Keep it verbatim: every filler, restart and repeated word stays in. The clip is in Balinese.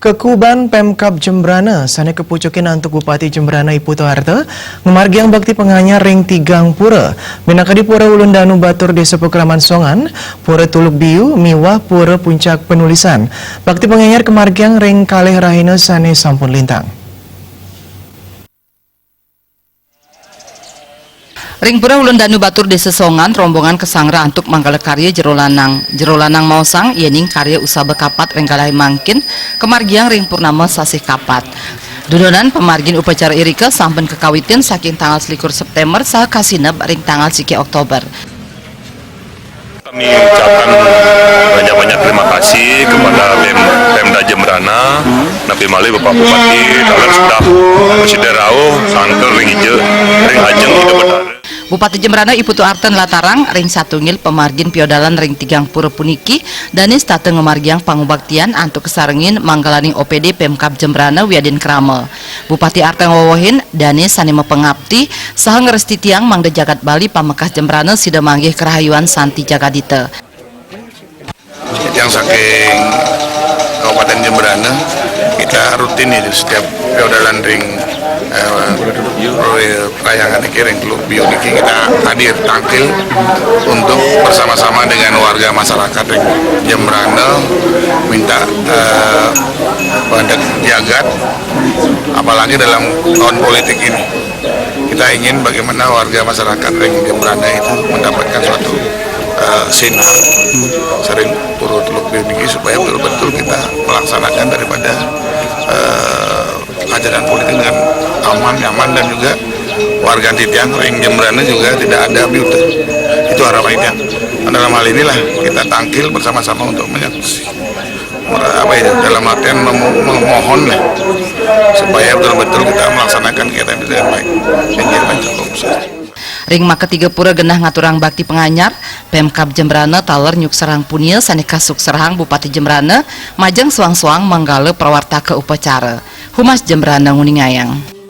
Kekuban Pemkab Jembrana sané kapucukin antuk Bupati Jembrana I Putu Arte ngamargiang bakti panganyar ring tigang pura, minakadi Pura Ulun Danu Batur Désa Pakraman Songan, Pura Tuluk Biu, miwah Pura Puncak Penulisan. Bakti panganyar kamargiang ring kalih rahina sané sampun lintang. Ring Pura Ulun Danu Batur Désa Songan, rombongan kasangra antuk manggala karya jero lanang. Jero lanang maosang yéning karya usaba kapat ring galahé mangkin kamargiang ring purnama sasih kapat. Dudonan pamargin upacara irika sampun kakawitin saking tanggal selikur Séptémber saha kasineb ring tanggal siki Oktober. Kami ucapkan banyak-banyak terima kasih kepada Pem-, Pemda Jembrana, napi malih Bapak Bupati, taler staf, prasida rauh, sangkel ring ija, ring ajeng Ida Betara. Bupati Jembrana I Putu Arte nlatarang ring satunggil pamargin piodalan ring tigang pura puniki, dané setata ngamargiang pangubaktian antuk kasarengin manggalaning O P D Pemkab Jembrana wiadin krama. Bupati Arte ngwewehin, dané sané mapangapti saha ngrestitiang mangda jagat Bali pamekas Jembrana sida manggih karahayuan santi jagadita. Yang saking Kabupaten Jembrana, kita rutin itu setiap piodalan ring, eh, proyek kayangan niki, ring Teluk Biu niki kita hadir tangkil untuk bersama-sama dengan warga masyarakat ring Jembrana minta, eh, pada jagat, apalagi dalam tahun politik ini. Kita ingin bagaimana warga masyarakat ring Jembrana itu mendapatkan suatu, eh, sinar sering turut lebih tinggi supaya betul-betul kita melaksanakan daripada, eh, ajaran politik dengan aman, nyaman, dan juga warga titiang ring Jembrana juga tidak ada biute. Itu harapan titiang. Dalam hal inilah kita tangkil bersama-sama untuk menyaksi. Mer-, apa ya, dalam artian memo-, memohon lah, supaya betul-betul kita melaksanakan kegiatan itu dengan baik. Yang kira cukup besar. Ring makatiga pura genah ngaturang bakti panganyar, Pemkab Jembrana taler nyukserahang punia sané kasukserahang Bupati Jembrana, majeng soang-soang manggala prawartaka upacara. Humas Jembrana nguningayang.